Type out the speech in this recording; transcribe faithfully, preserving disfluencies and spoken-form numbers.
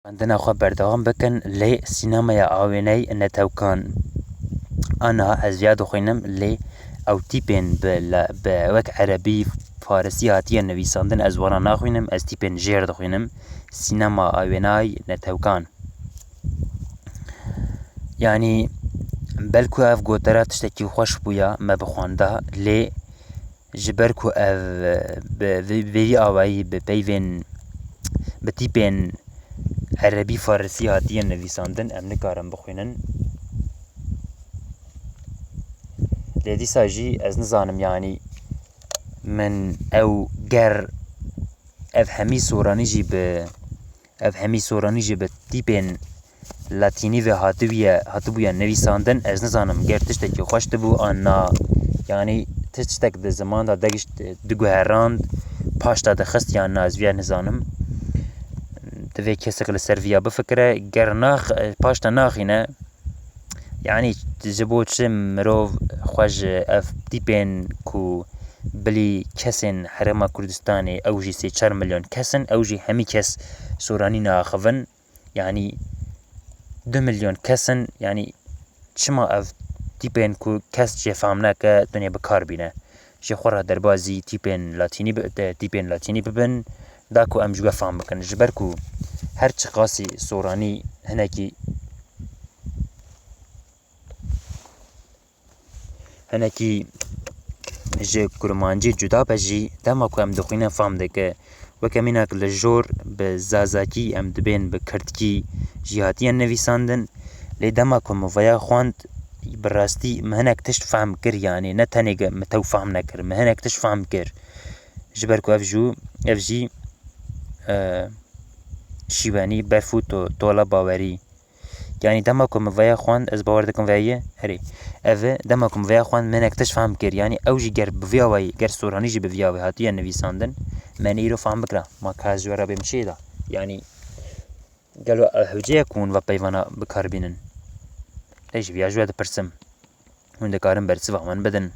Xwendina xwe berdewam bikin, lê sînemaya awêney netewkan. Ana ez viya dixwînim, lê ew tîpên bi la-, bi wek erebî, farisî hatiye nivîsandin, ez wana naxwînim, ez tîpên jêr dixwînim. Sînema awênay netewkan. Yanî belku ev gotera tiştekî xweş bûya me bixwanda, lê ji ber ku ev bi vê, vêyî awayî bi peyvên, bi tîpên erebî farisî hatiye nivîsandin, em nikarin bixwînin. Lê dîsa jî ez nizanim, yanî min ew ger ev hemî soranî jî bi, ev hemî soranî jî bi tîpên latînî ve hatibûye, hatibûye nivîsandin. Ez nizanim ger tiştekî xweş dibû an na. Yanî tiştek di ziman de degişt, diguherand, paş de dixist yan na, ez viya nizanim. Divê kesek li ser viya bifikire. Ger nax-, paş de naxîne, yanî ji bo çi mirov xwe ji ev tîpên ku bilî kesên Herêma Kurdistanê, ew jî sê çar milyon kes in, ew jî hemî kes soranî naaxivin. Yanî du milyon kes in, yanî çima ev tîpên ku kes jê fam nake, tunê bi kar bîne? Ji xwe re derbazî tîpên latînî bi-, de, tîpên latînî bibin, da ku em ji we fam bikin. Ji ber ku her çiqasî soranî hinekî, hinekî ji kurmancî cuda be jî, dema ku em dixwîne fam dike. Weke mînak li jor bi zazakî, em dibên bi kirdkî jî hatiye nivîsandin. Lê dema ku min vaya xwend, bi rastî min hinek tişt fam kir, yanî ne tenê ge-, min tew fam nekir, min hinek tişt fam kir. Ji ber ku ev jû, ev jî, e, şîwenî berf û to-, tola bawerî. Yanî dema ku min vaya xwend, ez bawer dikim veye, erê. Ev e, dema ku min vaya xwend, min hinek tişt fam kir. Yanî ew jî ger bi vî awayî, ger soranî jî bi vî awayî hatiye nivîsandin, me ne îro fam bikira. Ma ka ez ji we re bêm çê da? Yanî gelo ev hewce ye ku hûn va peyvana bi kar bînin? Ez ji viya ji we dipirsim. Hûn dikarin bersiva min bidin.